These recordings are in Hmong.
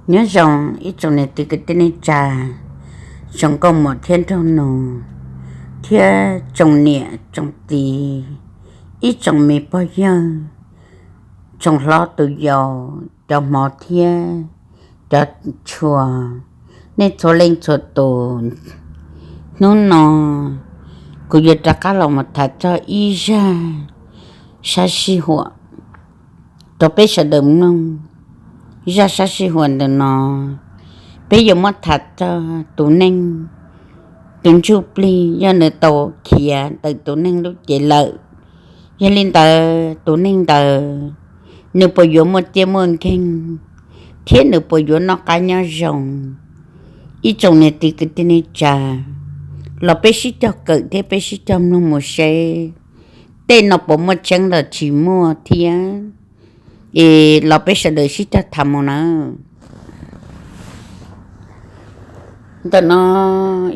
Nyob zoo ib tsoom niam txiv kwv tij neej tsa, tsoom nkauj muam thiab nraug nus, thiab tsoom niam tsoom txiv, ib tsoom me pog yawg, tsoom hlob tus yau, cov hmov thiab cov tshua, nej txhua leej txhua tus. Hnub no kuv yuav rov qab los mus tham txog ib zaj sab sij huam rau peb sawv daws mloog. Zaj sab sij huam ntawm no peb yuav muab tham txog tus neeg, tus ntsuj plig yog nws tau khiav tawm tus neeg lub cev lawm. Yog li ntawd tus neeg ntawd nws puas yuav muaj txiaj muaj nkeeg, thiab nws puas yuav noj qab nyob zoo? Ib tsoom niam txiv kwv tij neej tsa, los peb sib cog kawm thiab peb sib cog mloog mus seb tej no puas muaj tseeb los tsis muaj thiab. Es los peb sawv daws sib cog tham mus nawb. Ntawm no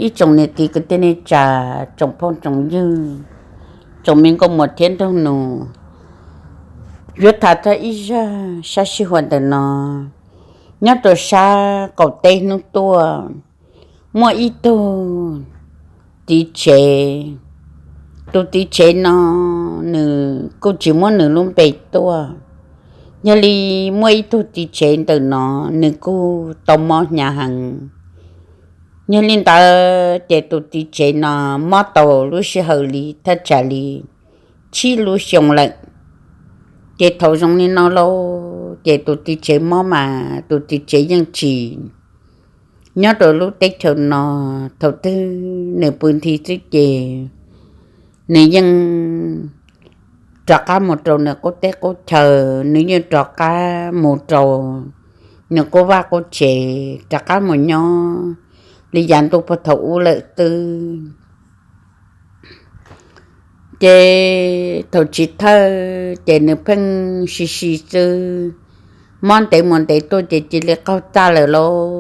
ib tsoom niam txiv kwv tij neej tsa, tsoom phooj tsoom ywg, tsoom me nkauj muam thiab nraug nus, yuav tham txog ib zaj sab sij huam ntawm no. Nyob rau sab qaum teb hnub tuaj, muaj ib tug txiv tsev. Tus txiv tsev no nws kuj tsis muab nws lub npe tuaj. Yog li muaj ib tug txiv tsev ntawm no nws kuj tau mob hnyav heev. Yog li ntawd ces tus txiv tsev no mob tau lub sij hawm li thaj tsam li tsib lub xyoo lawm. Ces thaum zoo li no lauj, ces tus txiv tsev mob mas tus txiv tsev yeej tsis nyob rau lub teb chaws no. Thaum twg nws pw nthi xwb ces nws yeej rov qab mus rau nws qub teb qub chaw, nws yeej rov qab mus rau nws qub vaj qub tsev, rov qab mus nyob li yav ntuj puag thaum ub lawm xwb. Ces thaum chiv thawj ces nws pheej si si xwb, mob ntev mus ntev tuaj ces cia li qaug txaj lawm lauj.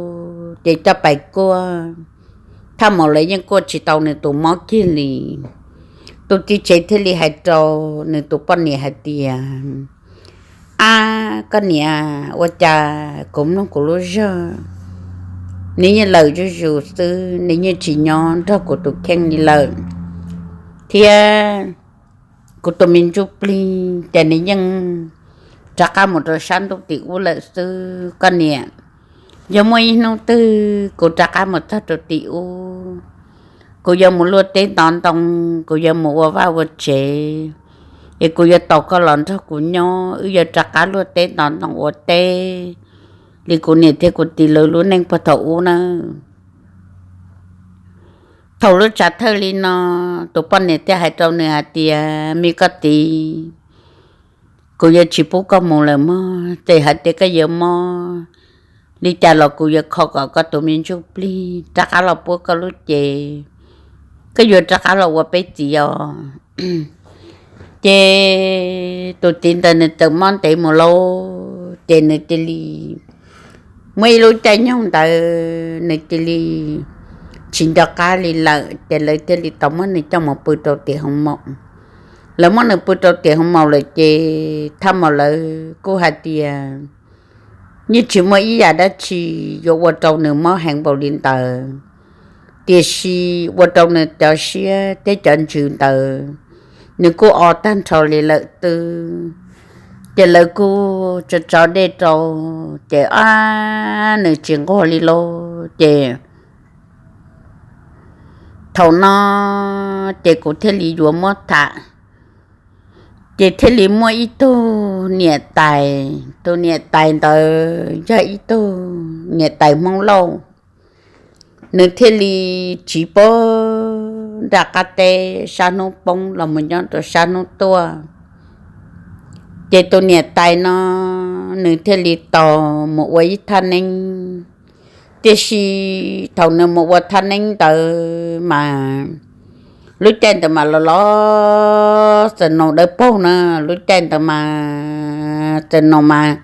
Ces coj pais kuaj, thaj maum lawv yeej kuaj tsis tau nws tus mob kiag li. Tus txiv tsev thiaj li hais rau nws tus poj niam hais tias, Ab, koj niam, ua cas kuv mloog kuv lub zog, nws yeej lawm zuj zus xwb, nws yeej tsis nyob nrog kuv tus kheej li lawm, thiab kuv tus me ntsuj plig ces nws yeej rov qab mus rau sab ntuj tim ub lawm xwb. Koj niam, yog muaj ib hnub twg kuv rov qab mus txog rau tim ub, kuv yuav mus luaj teb ntov ntoo, kuv yuav mus ua vaj ua tsev, es kuv yuav tos koj los nrog kuv nyob, wb yuav rov qab luaj teb ntov ntoo ua teb li kuv niam thiab kuv txiv lawv lub neej puag thaum ub nawb. Thaum lub tsam thawj li no, tus poj niam thiaj hais rau nws hais tias, Me koj txiv, kuv yuav tsis pub koj mus lawm mog. Txawm hais tias koj yuav mob li cas los kuv yuav kho kom koj tus me ntsuj plig rov qab los puab koj lub cev, koj yuav rov qab los ua peb txiv os. Ces tus txiv ntawd nws txawm mob ntev mus lauj, ces nws cia li muaj ib lub caij nyoog ntawd nws cia li tsis nco qab li lawm, ces lawv thiaj li tau muab nws coj mus pw rau tim hoo maum. Lawv muab nws pw rau tim hoo maum lawm ces thaj maum lawv kuj hais tias yeej tsis muaj ib yam dab tsi yuav ua rau nws mob heev npaum li ntawd, tiam sis ua rau nws cov siab thiab cov ntsws ntawd nws kuj o tag nrho li lawm xwb. Ces lawv kuj tso tso dej rau, ces ab, nws tsis nquag li lauj. Ces thaum no ces kuv thiaj li yuav muab tham. Ces thiaj li muaj ib tug niam tais, tus niam tais ntawd yog ib tug niam tais Hmoob Lauj, nws thiaj li tsiv puag nram qab teb sab hnub poob los mus nyob rau sab hnub tuaj. Ces tus niam tais no nws thiaj li tau mus ua ib thaj neeb. Tiam sis thaum nws mus ua thaj neeb ntawd mas lub caij ntawd mas los los snow dawb paug na, lub caij ntawd mas snow mas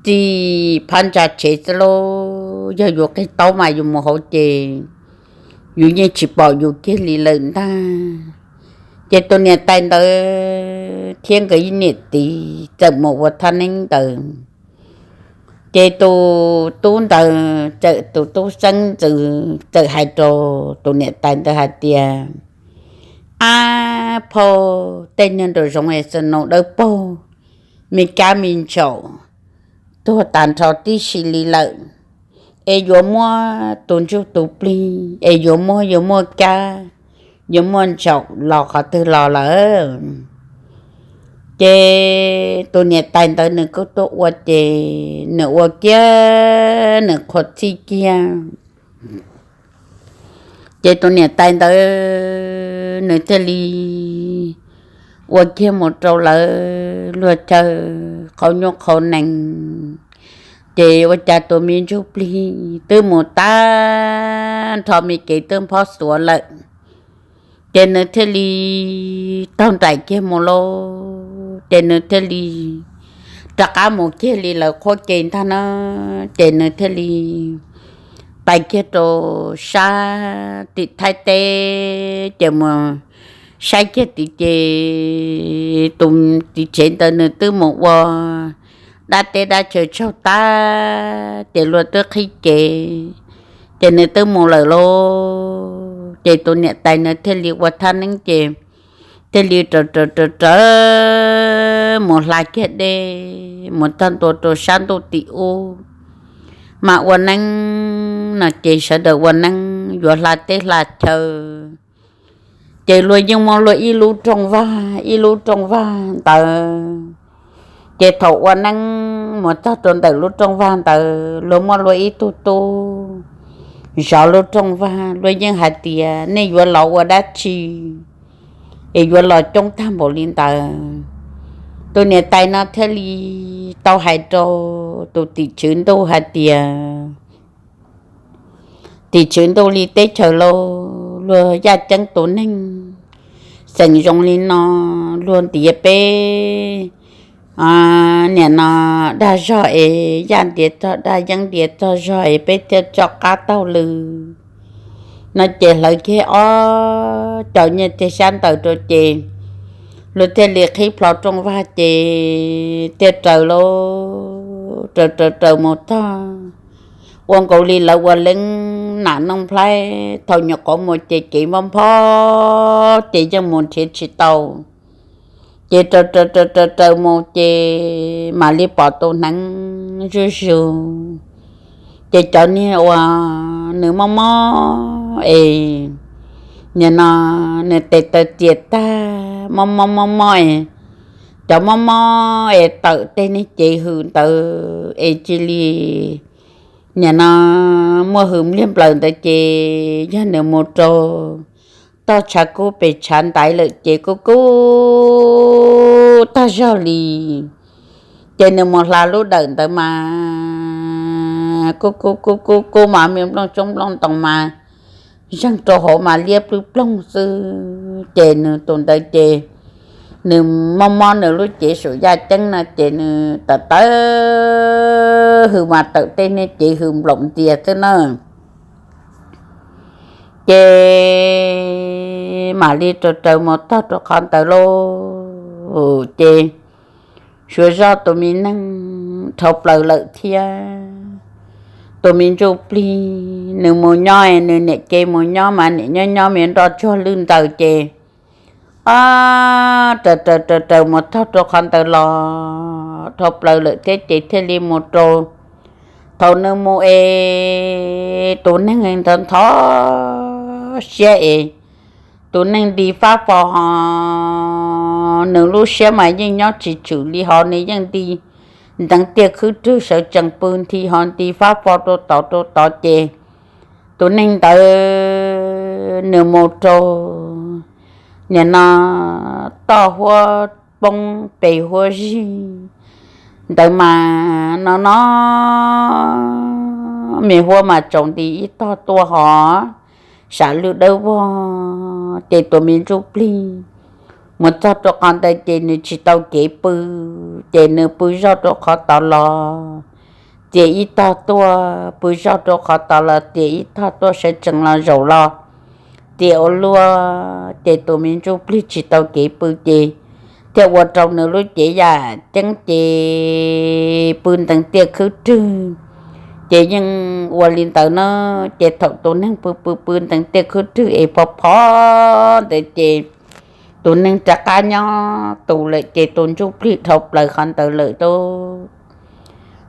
txij phab ntsa tsev xwb lauj, yog yus qig taub mas yus mus hauv ces yus yeej tsis pom yus kiag li lawm ntag. Ces tus niam tais ntawd thiab nkawd ib niam txiv txawm mus ua thaj neeb ntawd. Ces tus tub ntawd txawm, tus tub xeeb ntxwv txawm hais rau tus niam tais ntawd hais tias, Ab phauj, tej niag nraum zoov es snow dawb paug, me kab me ntsaum tuag tas nrho tib si li lawm, es yuav muab tus ntsuj tus plig es yuav muab, yuav muaj kab, yuav muaj ntsaum los qhov twg los lawm? Ces tus niam tais ntawd nws kuj tuaj ua, ces nws ua kiag, nws qhuav txhij kiag. Ces tus niam tais ntawd nws thiaj li ua kiag mus rau lawv luag chaw qhau nyuj qhau nees. Ces ua cas tus me ntsuj plig twb mus tag nrho me kev twb nphob xuav lawm, ces nws thiaj li taug nraim kiag mus lauj. Ces nws thiaj li rov qab mus kiag li lawv qhuab ke ntag na. Ces nws thiaj li pais kiag rau sab tim Thaib teb, ces mus saib kiag tim, ces tus tim tsev ntawd nws twb mus ua dab teb dab chaw tsaug tag, ces luag twb qhib kev, ces nws twb mus lawm lauj. Ces tus niam tais nws thiaj li ua thaj neeb, ces thiaj li raws raws raws raws mus hla kiag dej mus txog ntua rau sab ntuj tim ub, mas ua neeb no ces sawv daws ua neeb yuav hla teb hla chaw, ces luag yeej muaj luag ib lub rooj vag, ib lub rooj vag ntawd. Ces thaum ua neeb mus txog rau ntawm lub rooj vag ntawd, luag muaj luag ib tug tub zov lub rooj vag, luag yeej hais tias, Nej yuav los ua dab tsi es yuav los coob tag npaum li ntawd? Tus niam tais no thiaj li tau hais rau tus tim tswv ntuj hais tias, Tim tswv ntuj li teb chaws lauj, luag yaj ceeb tus neeg xeem zoo li no, luag ntiav peb niam no dag zog es yaj ntiav txog dag, yeeb ntiav txog zog es peb thiaj tso qab taug lw no. Ces hlawv kiag ob co nyiaj txiag xyab ntawv rau ces luag thiaj li qhib plho rooj vag ces thiaj raws lauj, raws raws raws mus txog ua nkaus li lawv ua leeb nam nooj nplhaib, thaum nyuam qhuav mus ces kev nphob nphob ces yeej mus nrhiav tsis tau. Ces raws raws raws raws raws mus ces mam li pom tus hneev zuj zus. Ces cov niag uas nws mob mob es, nim no nws tes taw tias tag mob mob mob mob es, cov mob mob es tawm tej niag cev hws ntawd es cia li, nim no muaj hws npliag nplaws ntawd ces yog nws mus rau toj tshav kub pes tshav ntaiv lawm ces kub kub tag zog li. Ces nws mus hla lub dawm ntawd mas kub kub kub kub kub mas me nplooj tsoob nplooj ntoo mas zeeg rau hauv mas liab plwb ploog xwb. Ces nws tus ntawd ces nws mob mob nws lub cev saum yaj ceeb no ces nws tawm tawm hws mas tawm tej niag cev hws nplaum ntias xwb na. Ces mam li raws raws mus txog rau qhov ntawd lauj, ces suav zoj tus me neeg dhau plaws lawm thiab. Tus me ntsuj plig nws mus nyob, nws niam ke mus nyob mas niam nyob nyob me nroj tsuag lwj ntawd ces, o, raws raws raws raws mus txog rau qhov ntawd los dhau plaws lawm thiab ces thiaj li mus rau. Thaum nws mus es tus neeg ntho ntho siab es tus neeg nti fab fo ho nws lub siab mas yeej nyob tsis tswm li ho nws yeej nti nteev tiaj khwb rwg sawv tsees pw nthi ho nti fab fo rau tod rau tod ces tus neeg ntawd nws mus rau, nim no, toj huab poob pes huab zig ntawd mas no no me huab mas tsaus nti ib tog tuaj ho sam lwj dawb vog ces tus me ntsuj plig mus txog rau qhov ntawd ces nws tsis tau kev pw, ces nws pw zoj rau qhov tod los tias ib tog tuaj, pw zoj rau qhov tod los tias ib tog tuaj, sawv tsees los zaum los tias ua luaj, ces tus me ntsuj plig tsis tau kev pw ces thiaj ua rau nws lub cev yaj ceeb ces pw ntees tiaj khwb rwg. Ces yeej ua li ntawd na, ces thaum tus neeg pw pw pw ntees tiaj khwb rwg es pho pho ntawd ces tus neeg rov qab nyob tus lawm ces tus ntsuj plig dhau plaws qhov ntawd lawm.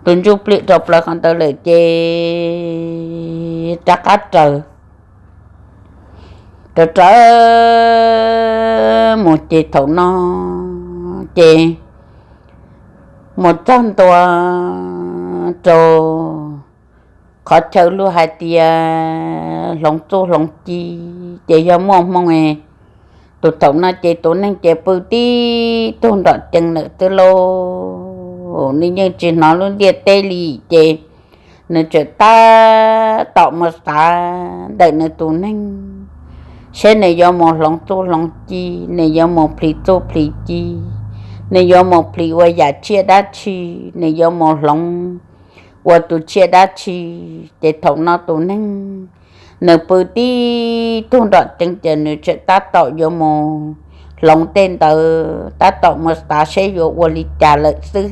Tus ntsuj plig dhau plaws qhov ntawd lawm ces rov qab raws, raws raws mus ces thaum no ces mus txog ntua rau qhov chaw luag hais tias hloov txuj hloov ci, ces yog muaj hmoo tus thaum no ces tus neeg ces pw tib tug nrom cees lawm xwb lauj. Nws yeej tsis hnov lub ntiaj teb li ces nws tseem tab tom mus xav ntawm nws tus neeg, saib nws yuav mus hloov txuj hloov ci, nws yuav mus plhis txuj plhis ci, nws yuav mus plhis ua yam tsiaj dab tsi, nws yuav mus hloov ua tus tsiaj dab tsi. Ces thaum no tus neeg nws pw tib tug nrom cees ces nws tseem tab tom yuav mus hloov tej ntawd, tab tom mus xav saib yuav ua li cas lawm xwb.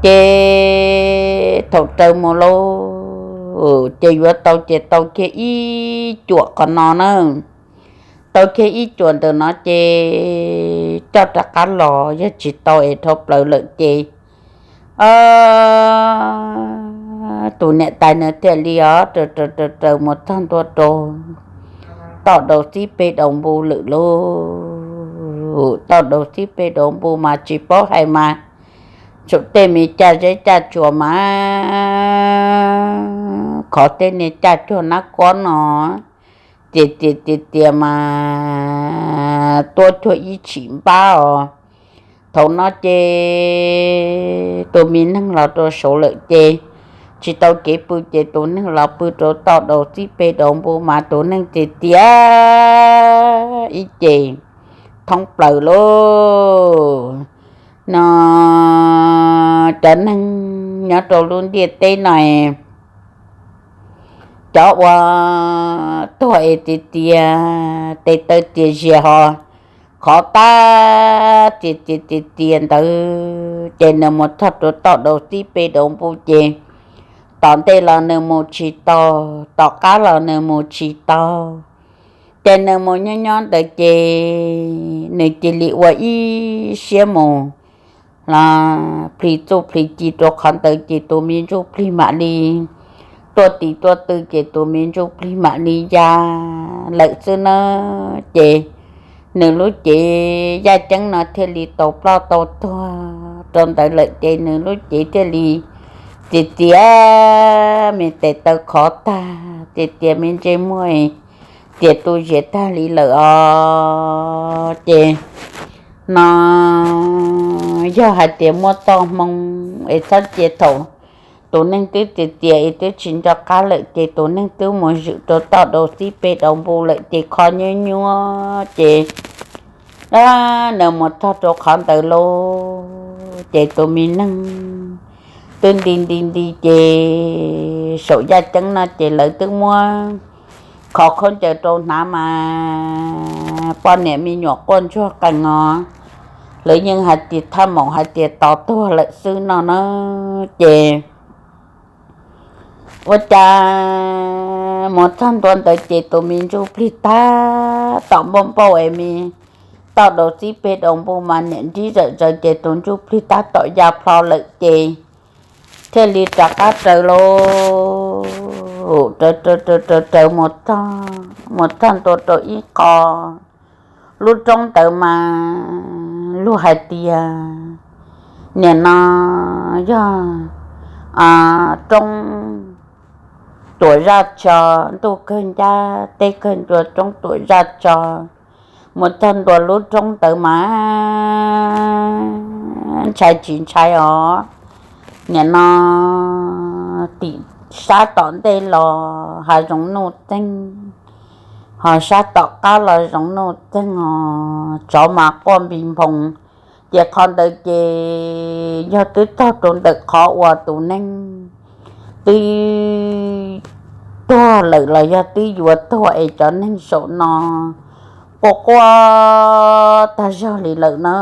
Ces thaum raws mus lauj, ces yuav tau ces tau kiag ib cuam qhov no na, tau kiag ib cuam ntawm no ces coj rov qab los yog tsis tau es dhau plaws lawm ces tus niam tais nws thiaj li os raws raws raws mus txog ntua rau toj daus xib peg daus npu lawm lauj. Toj daus xib peg daus npu mas tsis paub hais mas, tsuas tej me caj zeb caj tsuas mas khov tej niag caj cuag nab kob no, tias tias tias tias mas tuab cuag ib tshim npab os. Thaum no ces tus me neeg los rau saud lawm ces tsis tau kev pw ces tus neeg los pw rau toj daus xib peg daus npu mas tus neeg tias tias ib ce thoob plaws lauj. No cov neeg nyob rau lub ntiaj teb no, cov uas tuag es tias tias tes taw tias zias ho khov tag tias tias tias tias ntawd ces nws mus txog rau toj daus xib peg daus npu ces tom ntej los nws mus tsis tau, tom qab los nws mus tsis tau. Ces nws mus nyob nyob ntawd ces nws cia li ua ib siab mus los plhis txuj plhis ci rau qhov ntawd ces tus me ntsuj plig mam li tuaj tis tuaj tw ces tus me ntsuj plig mam li ya lawm xwb na. Ces nws lub cev yaj ceeb no thiaj li tau ploj tau tuag rau ntawd lawm ces nws lub cev thiaj li tias tias me tes taw khov tag tias tias me ntsej muag tias tu zias tag li lawm os. Ces no yog hais tias muaj txoj hmoo es txhob cia thaum tus neeg twb tias tias es twb tsis nco qab lawm ces tus neeg twb mus zwm rau toj daus xib peg daus npu lawm ces kho nyuab nyuab ces nws mus txog rau qhov ntawd lauj ces tus me neeg twb nti nti nti ces saum yaj ceeb no ces lawv twb muab kho khaub ncaws rau hnav mas poj niam me nyuam quaj ntsuag qees os. Lawv yeej hais tias thaj maum hais tias tos tuag lawm xwb no na. Ces ua cas mus txog ntua ntawd ces tus me ntsuj plig tab tom npauj npauj es me toj daus xib peg daus npu mas niam nrib zawm zaws ces tus ntsuj plig tab tom ya plho lawm ces thiaj li rov qab raws lauj, raws raws raws raws mus txog, mus txog ntua rau ib qho lub roob ntawd mas luag hais tias nim no yog roob tuam zaj tso, ntuj kawg ncab teb kawg ncua roob tuam zaj tso. Mus txog ntua lub roob ntawd mas ntshai tsis ntshai os, nim no tim sab tom ntej los hav zoov nuj txeeg, ho sab tom qab los zoov nuj txeeg os, tsov mas quaj npis npoos. Ces qhov ntawd ces yog twb txog rau ntawm qhov uas tus neeg twb tuag lawm los yog twb yuav tuag es cov neeg saum no quaj quaj tag zog li lawm na.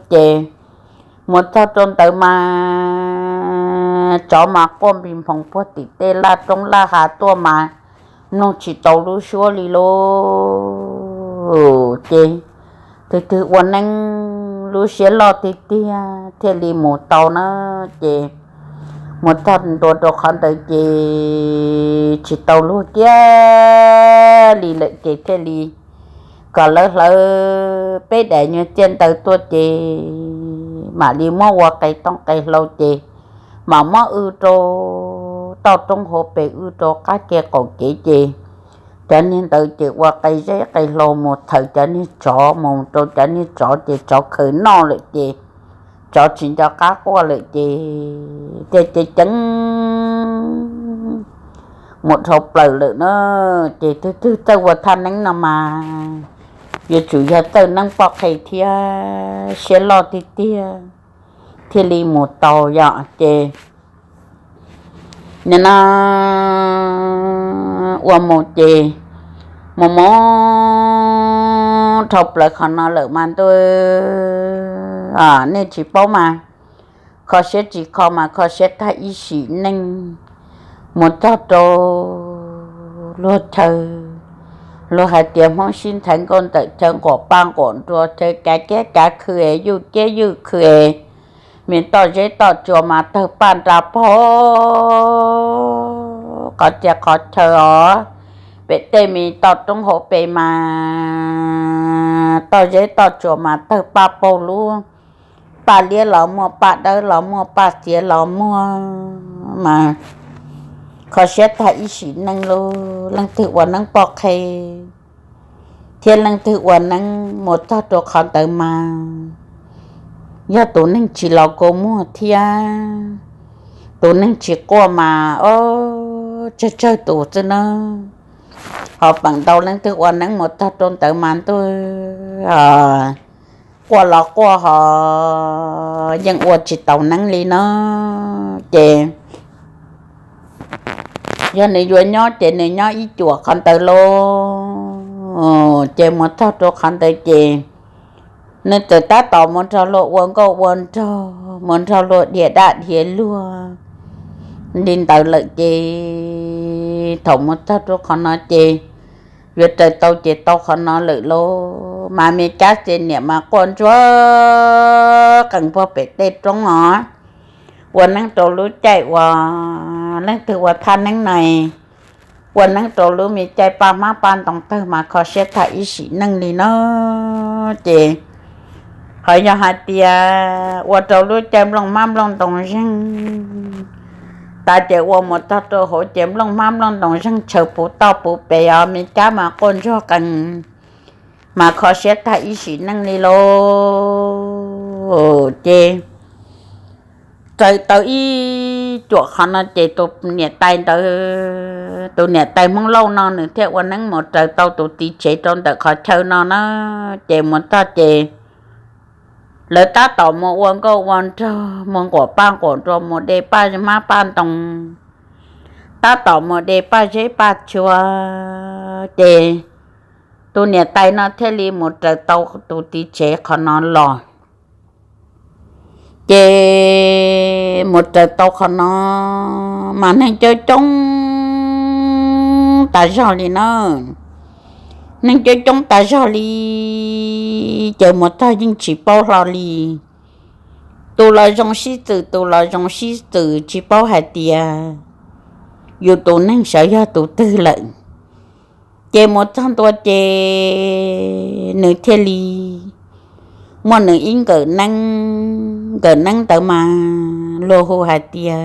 Ces mus txog rau ntawd mas tsov mas quaj npis nphoos puag tim tej laj roob laj hav tuaj mas mloog tsis tau lub suab li lauj. Ces twg twg ua neeb lub siab loj tiag tiag thiaj li mus tau na. Ces mus txog ntua rau qhov ntawd ces tsis tau luag kiag li lawm ces thiaj li kom lawv hlawv peb daim nyuag txiaj ntawv tuaj ces mam li muab ua qe tooj qe hlau ces mam muab w rau toj roob hauv pes w rau qab kev qaum kev ces cov niag ntawd ces ua qe zeb qe hlau mus thawm cov niag tsov mus rau cov niag tsov ces tsov khaws noj lawm ces tsov tsis nco qab quaj lawm ces thiaj ceev ceev mus dhau plaws lawm na. Ces twg twg txawj ua thaj neeb no mas yuav tsum yog txawj neeb poj qhe thiab siab loj tiag tiag thiaj li mus tau yom. Ces nim no ua mus ces mus mus dhau plaws qhov no lawm mas ntuj, nej tsis paub mas kho siab tsis kho mas kho siab tag ib sim neej mus txog rau luag chaw, luag hais tias Hmoob sib ntxhais nkauj ntawm chaw nquam paj nquam nruas chaw kav kiab kav khw es yuj kiab yuj khw es me toj zeb toj tsua mas tawg paj nra pog qhov txhia qhov chaw os. Pem tej me toj roob hauv pes mas toj zeb toj tsua mas tawg paj paug lub, paj liab los muaj, paj dawb los muaj, paj xiav los muaj mas kho siab tag ib sim neej lauj. Leej twg ua neeb poj qhe thiab leej twg ua neeb mus txog rau qhov ntawd mas yog tus neeg tsis los kua muag thiab tus neeg tsis quaj mas o tsawg tsawg tus xwb na. Ho peem ntau leej twg ua neeb mus txog rau ntawd mas ntuj, quaj los quaj ho yeej ua tsis taus neeb li no. Ces yog nws yuav nyob ces nws nyob ib cuam qhov ntawd lauj. Ces mus txog rau qhov ntawd ces nws txawm tab tom mus nrog luag ua nkauj ua nraug, mus nrog luag dhia dab dhia luag li ntawd lawm ces thaum mus txog rau qhov no ces yuav raws tau ces tau qhov no lawm lauj. Mas me kab xi niam mas quaj ntsuag qees puag pem tej roob os. Ua neeb rau lub caij uas leej twg ua thaj neeb na, ua neeb rau lub me caij paj hmab paj ntoo tawg mas kho siab tag ib sim neej li no. Ces ho yog hais tias ua rau lub caij nplooj hmab nplooj ntoo zeeg tas ces ua mus txog rau hauv ces nplooj hmab nplooj ntoo zeeg tshaw puv toj puv pes os, me kab mas quaj ntsuag qees mas kho siab tag ib sim neej li lauj. Ces raws tau ib cuam qhov no ces tus niam tais ntawd, tus niam tais Hmoob Lauj no nws thiaj ua neeb mus raws tau tus txiv tsev rau ntawm qhov chaw no na. Ces mus txog ces lawv tab tom mus ua nkauj ua nraug, mus nquam paj nquam nruas, mus de paj hmab paj ntoo, tab tom mus de paj zeb paj tsua. Ces tus niam tais no thiaj li mus raws tau tus txiv tsev qhov no los. Ces mus raws tau qhov no mas neeg coob coob tas zog li na. Neeg coob coob tas zog li, ces mus txog yeej tsis paub hlo li. Tus los zoo sib txwm, tus los zoo sib txwm, tsis paub hais tias yus tus neeg sawv yog tus twg lawm. Ces mus txog ntua ces nws thiaj li muaj nws ib nkawm neeb, nkawm neeb ntawd mas luag hu hais tias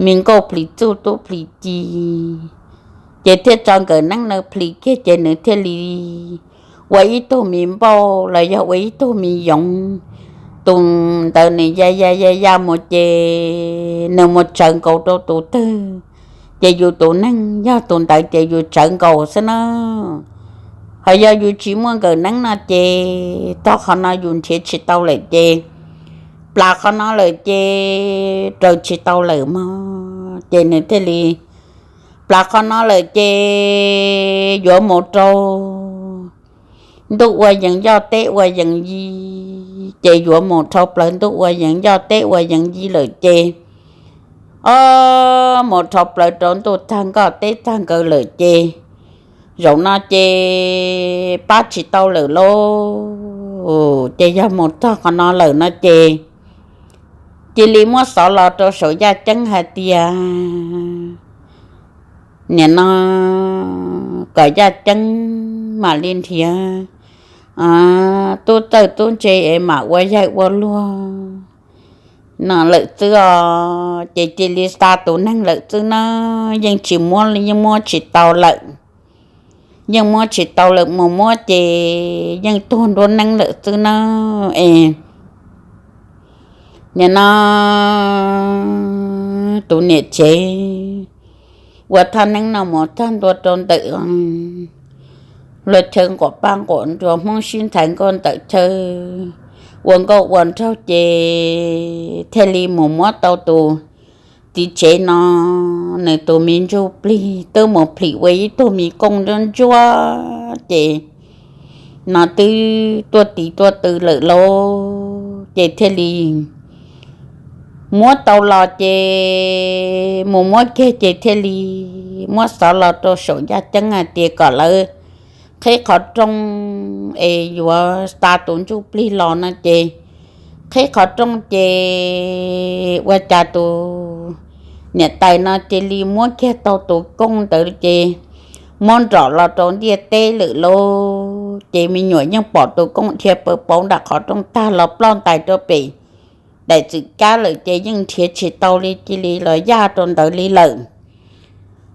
me nkauj plis txuj tub plis ci. Ces thiaj tso nkawm neeb na plis kiag ces nws thiaj li ua ib tug me npauj los yog ua ib tug me yoov. Tus ntawd nws ya ya ya ya mus ces nws mus tsawv nkaus rau tus twg, ces yus tus neeg yog tus ntawd ces yus tsawv nkaus xwb na. Ho yog yus tsis muaj nkawm neeb no ces tog qhov no yus nrhiav tsis tau lawm ces, plas qhov no lawm ces raws tsis tau lawm mog. Ces nws thiaj li plaws qhov no lawm ces yuav mus rau ntuj ua yees yoj teb ua yees yi, ces yuav mus rau plaws ntuj ua yees yoj teb ua yees yi lawm ces, o, mus rau plaws rau ntuj tag nkoj teb tag nkaus lawm ces, zaum no ces pab tsis tau lawm lauj. Ces yog mus txog qhov no lawm no ces cia li muab xov los rau saum yaj ceeb hais tias, nim no kom yaj ceeb mam li nrhiav tub txawj tub ntse es mam ua yaig ua luag no lawm xwb os. Ces cia li xa tus neeg lawm xwb na, yeej tsis muab, yeej muab tsis tau lawm. Yeej muab tsis tau lawm, mus muab ces yeej tuag nruab neeb lawm xwb na. Es nim no tus niam tsev ua thaj neeb no mus txog ntua rau ntawm luag chaw nquam paj nquam nruas, Hmoob sib ntxhais nkauj ntawm chaw ua nkauj ua nraug ces thiaj li mus muab tau tus txiv tsev no, nws tus me ntsuj plig twb mus plhis ua ib tug me kooj ntsuab ntsuab ces no twb tuaj tis tuaj tw lawm lauj. Ces thiaj li muab tau los ces mus muab kiag ces thiaj li muab xov los rau saum yaj ceeb hais tias kom lawv qhib qhov rooj es yuav xa tus ntsuj plig los no ces qhib qhov rooj ces ua cas tus niam tais no cia li muab kiag tau tus kooj ntawd ces muab nrom los rau ntiaj teb lawm lauj. Ces me nyuam yeej pom tus kooj dhia pawv pauv nram qhov rooj tag los ploj ntais rau pem daim txwm kab lawm ces yeej nrhiav tsis tau li, cia li los yaj rau ntawd li lawm.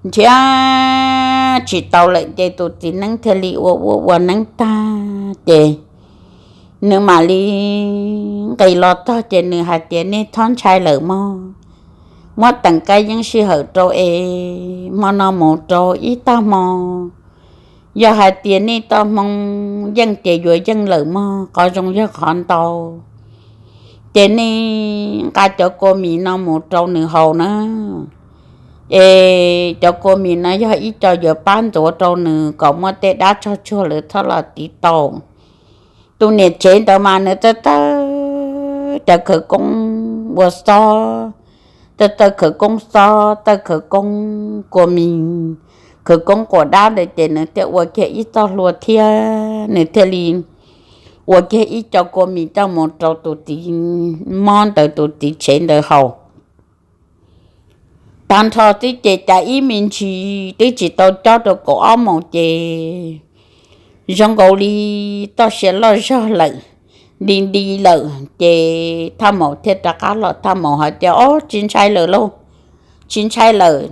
Nrhiav tsis tau lawm ces tus txiv neeb thiaj li ua ua ua neeb tag ces nws mam li nqis los txog ces nws hais tias, nej txhob ntshai lawm mog, muab teem kab yeeb sij hawm rau es hmo no mus rau ib tag hmo, yog hais tias nej txoj hmoo yeej ces yuav yeej lawm mog, qhov zoo yog qhov ntau. Ces nej nqa cov kua mis no mus rau nws haus na. Es cov kua mis no yog ib co yuav pab ntxuav rau nws kom muaj tej dab tsog tsuag lawv txhob los tiv tau. Tus niam tsev ntawd mas nws txawj txawj cov khawv koob ua xob, txawj txawj khawv koob xob, txawj khawv koob kua mis, khawv koob quas dab ntawd ces nws thiaj ua kiag ib txoj hlua thiab nws thiaj li ua kiag ib co kua mis coj mus rau tus txiv mob ntawd, tus txiv tsev ntawd haus. Tag nrho xwb ces cas ib me ntsis twb tsis tau cob rau kaum ob moos ces zoo nkaus li txoj sia loj zog lawm, nti nti lawm ces Thaj Maum thiaj rov qab los. Thaj Maum hais tias, o, tsis ntshai lawm lauj, tsis ntshai lawm.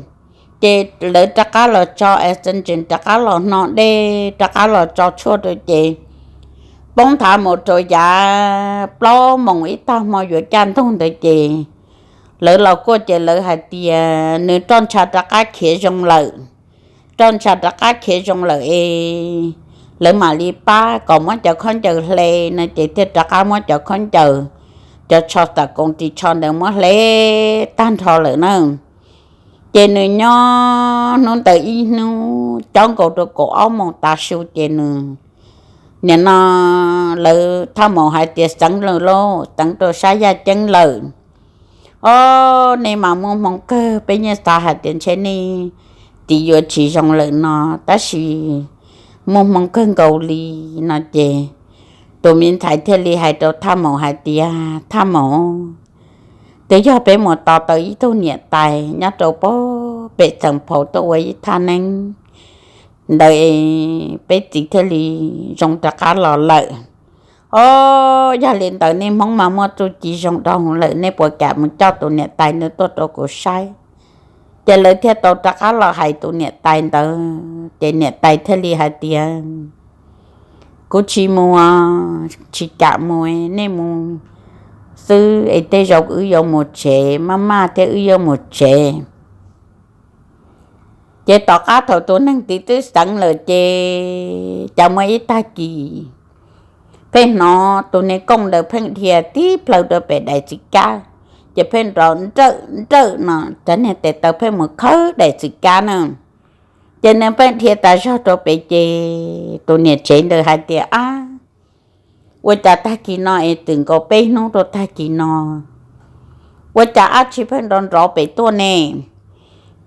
Ces lawv rov qab los tso es txees tsees rov qab los hno dej rov qab los tso tshuaj rau ces poob nthav mus rau yav plaub moos ib tag hmo yuav kaj ntug ntawd ces lawv los kuaj ces lawv hais tias nws roj ntsha rov qab khiav zoo lawm, roj ntsha rov qab khiav zoo lawm es lawv mam li pab kom muab cov khaub ncaws hle no ces thiaj rov qab muab cov khaub ncaws, cov tsho xam koos ris tsho ntawd muab hle tag nrho lawm na. Ces nws nyob hnub ntawd ib hnub cob nkaus rau kaum ob moos tav su ces nws nim no lawv Thaj Maum hais tias xeev lawm lauj, xeev rau sab yaj ceeb lawm. O, nej mas muaj hmoo kawg, peb yeej xav hais tias ntshe nej tiv yuav tsis zoo lawm no, tab sis muaj hmoo kawg nkaus li no ces tus me ntxhais thiaj li hais rau Thaj Maum hais tias, Thaj Maum, twb yog peb mus tos tau ib tug niam tais nyob rau pem Xeem Phau tuaj ua ib thaj neeb ntawd, peb txiv thiaj li zoo rov qab los lawm. O, yog li ntawd nej Hmoob mas muaj txuj ci zoo dhau lawm, nej puas kam mus coj tus niam tais ntawd tuaj rau kuv saib? Ces lawv thiaj tau rov qab los hais tus niam tais ntawd ces niam tais thiaj li hais tias, kuv tsis mus, tsis kam mus, nej mus xwb es tej zaum wb yuav mus tsev, maj maj thiab wb yuav mus tsev. Ces tom qab thaum tus neeg tiv twb xeev lawm ces cas muaj ib tag kis pheej hnov tus niag kooj ntawd pheej dhia tib plhaw rau pem daim txiv kab, ces pheej nrov nrawm nrawm no, cov niag tes taw pheej mus khawb daim txiv kab na. Ces nws pheej dhia tas zog rau pem ces tus niam tsev ntawd hais tias, Ab, ua cas tag kis no es twb nkaus peb hnub rau tag kis no, ua cas ab tsi pheej nrov nrov pem tuaj ne?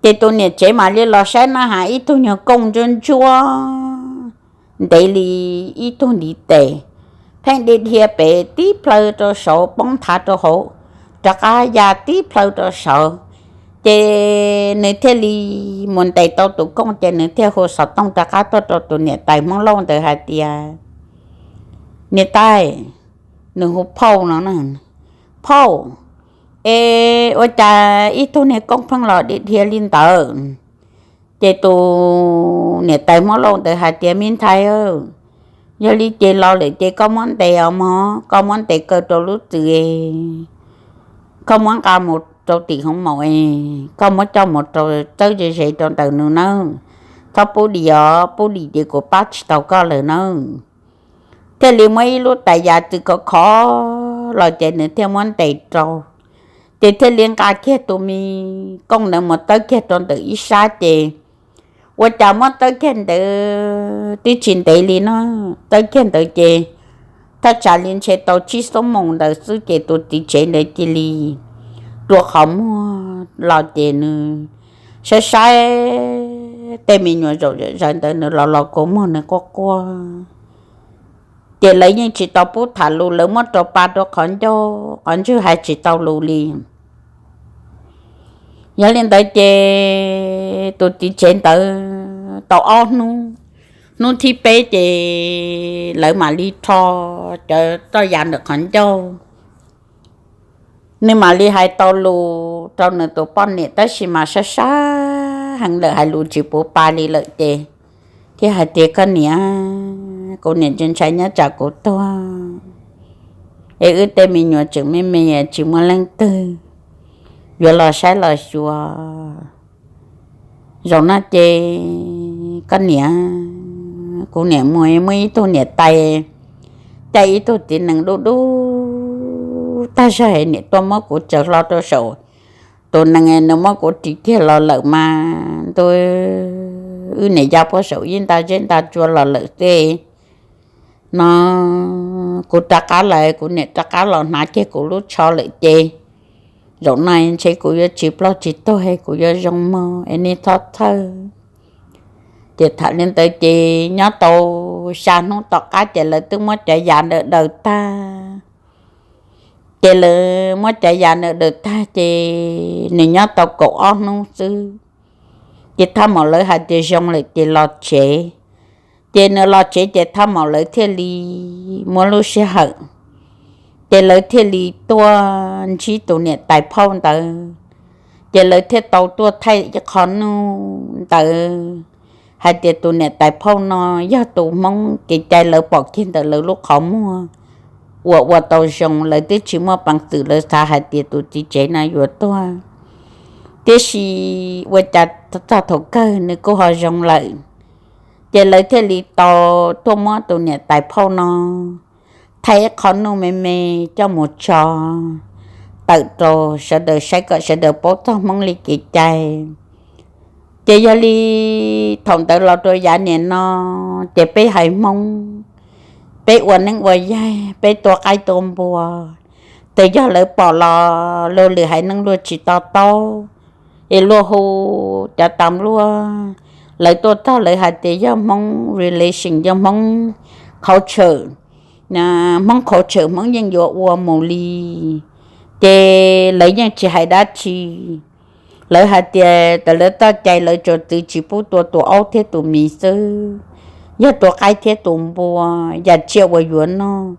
Ces tus niam tsev mam li los saib na has ib tug nyuag kooj ntsuab ntsuab ntev li ib tug ntiv tes, pheej dhia dhia pem tib plhaw rau saud poob nthav rau hauv, rov qab ya tib plhaw rau saud. Ces nws thiaj li mus ntes tau tus kooj ces nws thiaj hu xov tooj rov qab tuaj rau tus niam tais Hmoob Lauj ntawd hais tias, Niam tais, nws hu phauj no, phauj, es ua cas ib tug niag kooj pheej los dhia dhia li ntawd? Ces tus niam tais Hmoob Lauj ntawd hais tias, Me ntxhais, yog li ces los lawm ces koj muab ntes os mog, koj muab ntes kaw rau lub txwm, koj muab nqa mus rau tim hoob maum, koj muab coj mus rau txawb ze ze rau ntawm nws nawb, txhob pub dim os, pub dim ces kuv pab tsis tau koj lawm nawb. Thiaj li muab ib lub tais yas txwm khov khov los ces nws thiaj muab ntes rau. Ces thiaj li nqa kiag tus me kooj ntawd mus txawb kiag rau ntawm ib sab ces ua cas muab txawb kiag ntawd twb tsis ntev li no, txawb kiag ntawd ces thaj tsam li ntshe tau tsib xuab moos ntawd xwb ces tus txiv tsev ntawd cia li rua qhov muag los ces nws saib saib tej me nyuam zaum zawv ntawd nws los los kua muag nws quaj quaj. Ces lawv yeej tsis tau pub tham lus, lawv muab rau pa rau qhov ncauj qhov ntswg hais tsis tau lus li. Yog li ntawd ces tus txiv tsev ntawd tau ob hnub, hnub thib peb ces lawv mam li rho cov txoj yas ntawm qhov ncauj. Nws mam li hais tau lus rau nws tus poj niam tab sis mas sab sab heev lawm hais lus tsis puv pa li lawm ces thiaj hais tias, Koj niam, kuv niam ntshai ntshai nyob tsam kuv tuag es wb tej me nyuam tseem me me tsis muaj leej twg yuav los saib los xyuas. Zaum no ces koj niam, kuv niam mus muaj ib tug niam tais caij ib tug txiv nees dub dub tag zog, niam tuaj muab kuv tsaws hlo rau saum tus nees, nws muab kuv ris kiag los lawm mas ntu, wb niam ya puag saum ib nta zeb nta tsua los lawm xwb no. Kuv rov qab lawm, kuv niam rov qab los hnav kiag kuv lub tsho lawm ces zaum no ntshe kuv yuav tsis ploj tsis tuag, kuv yuav zoo mog es nej txhob txhawj. Ces tham li ntawd ces nyob tau xya hnub tom qab ces lawv twb muab cov yas ntawd daws tag. Ces lawv muab cov yas ntawd daws tag ces nws nyob tau kaum ob hnub xwb ces thaj maum lawv hais tias zoo lawm ces los tsev. Ces nws los tsev ces thaj maum lawv thiaj li muab lub sij hawm, ces lawv thiaj li tuaj ntsib tus niam tais phauj ntawd. Ces lawv thiaj tau tuaj thaij ib qho nuj ntawd hais tias tus niam tais phauj no yog tus Hmoob kev cai lawv pom kiag ntawm lawv lub qhov muag uas ua tau zoo, lawv twb tsis muaj peev xwm lawv xav hais tias tus txiv tsev no yuav tuag, tiam sis ua cas txog thaum kawg nws kuj ho zoo lawm. Ces lawv thiaj li tau tuaj muab tus niam tais phauj no thaij ib qho nuj me me coj mus tso tawm rau sawv daws saib kom sawv daws paub txog Hmoob li kev cai. Ces yog li thaum ntawd los rau yav niam no ces peb haiv Hmoob, peb ua neeb ua yaig, peb tua qaib tua npua, txawm yog lawv pom los luag lwm haiv neeg luag tsis to taub, es luag hu cov tas luaj, lawv tuaj txog lawv hais tias yog Hmoob relation, yog Hmoob culture, Hmoob culture Hmoob yeej yuav ua mus li. Ces lawv yeej tsis hais dab tsi, lawv hais tias tas lawv txoj cai lawv tsuas txwv tsis pub tua tus aub thiab tus mis xwb, yog tua qaib thiab tus npua, yam tsiaj uas yuav noj,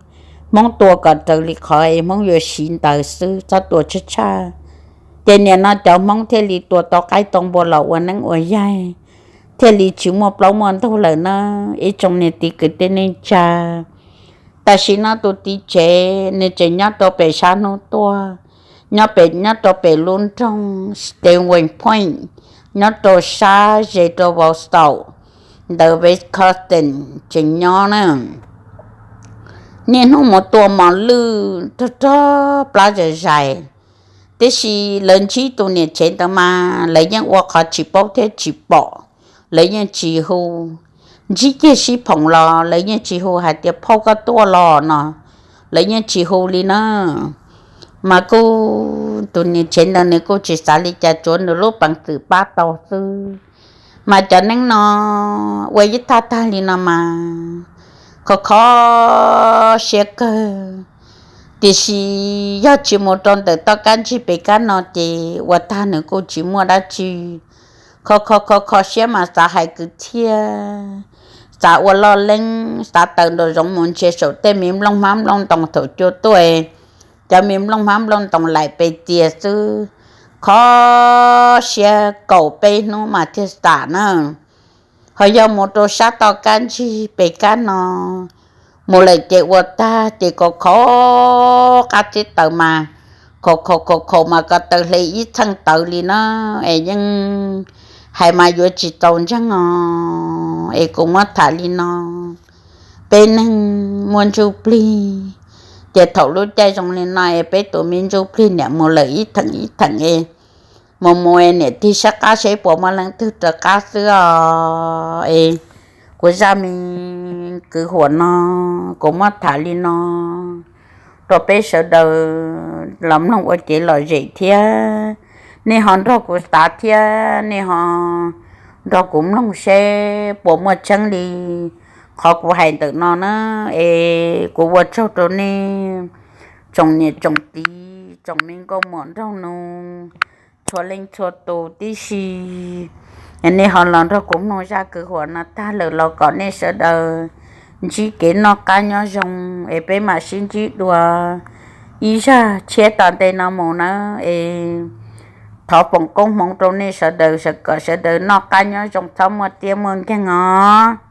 Hmoob tua kom raws li qhov es Hmoob yuav siv ntawd xwb, txhob tua tshaj tshaj. Ces niam no cov Hmoob thiaj li tua tau qaib tau npua los ua neeb ua yaig, thiaj li tsis muaj plaub muaj ntug lawm na. Ib tsoom niam txiv kwv tij neej tsa, tam sim no tus txiv tsev nws tseem nyob rau pem sab hnub tuaj, nyob pem, nyob rau pem lub nroog Stevens Point, nyob rau sab ze rau Wausau ntawd, Wisconsin tseem nyob na. Niaj hnub mus tua mos lwj rog rog plab zais zais, tiam sis lawv ntsib tus niam tsev ntawd mas lawv yeej ua qhov tsis paub thiab tsis pom. lawv yeej tsis hu. Ntsib kiag sib phoom los lawv yeej tsis hu hais tias phauj koj tuaj los no, lawv yeej tsis hu li na. Mas kuj tus niam tsev ntawd nws kuj tsis xav li cas, tsuav nws lub peev xwm pab tau xwb. Mas cov neeb no ua ib tag tag li no mas kho kho siab kawg. Tiam sis yog tsis mus rau ntawm toj kab ntsig pem kab no ces ua tag nws kuj tsis muaj dab tsi. Kho kho kho kho siab mas xav hais kwv txhiaj, xav ua loj leeb, xav tawm nraum zoov mus ntsia saum tej me nplooj hmab nplooj ntoo thaum cua tuaj, cov me nplooj hmab nplooj ntoo laim pes tias xwb. Kho siab kaum peb hnub mas thiaj xam na. Ho yog mus rau sab toj kab ntsig pem kab no, mus lawm ces ua tag ces kho kho qab txib taws mas, kho kho kho kho mas ko taw hle ib txheej tawv li na. Es yeej hais mas yuav tsis txaus ntseeg os. Es kuv muab tham li no, peb neeg muaj ntsuj plig, ces thaum lub caij zoo li no es peb tus me ntsuj plig niam mus lawm ib theem ib theem es mus mus es niam tig sab qab seb puas muaj leej twg rov qab xwb os. Es kuv zaj me kwv huam no kuv muab tham li no rau peb sawv daws los mloog ua kev lom zem thiab. Nej ho nrog kuv xav thiab nej ho nrog kuv mloog seb puas muaj tseeb li qhov kuv hais ntawm no na. Es kuv ua tsaug rau nej tsoom niam tsoom txiv tsoom me nkauj muam nraug nus txhua leej txhua tus tib si. Nej ho los nrog kuv mloog zaj kwv huam no tag lawm los kom nej sawv daws ntsib kev noj qab nyob zoo, es peb mam sib ntsib dua ib zaj tshiab tom ntej no mus nawb. Es thov foom koob hmoov rau nej sawv daws kom sawv daws noj qab nyob zoo txhob muaj tiab muaj nkeeg os.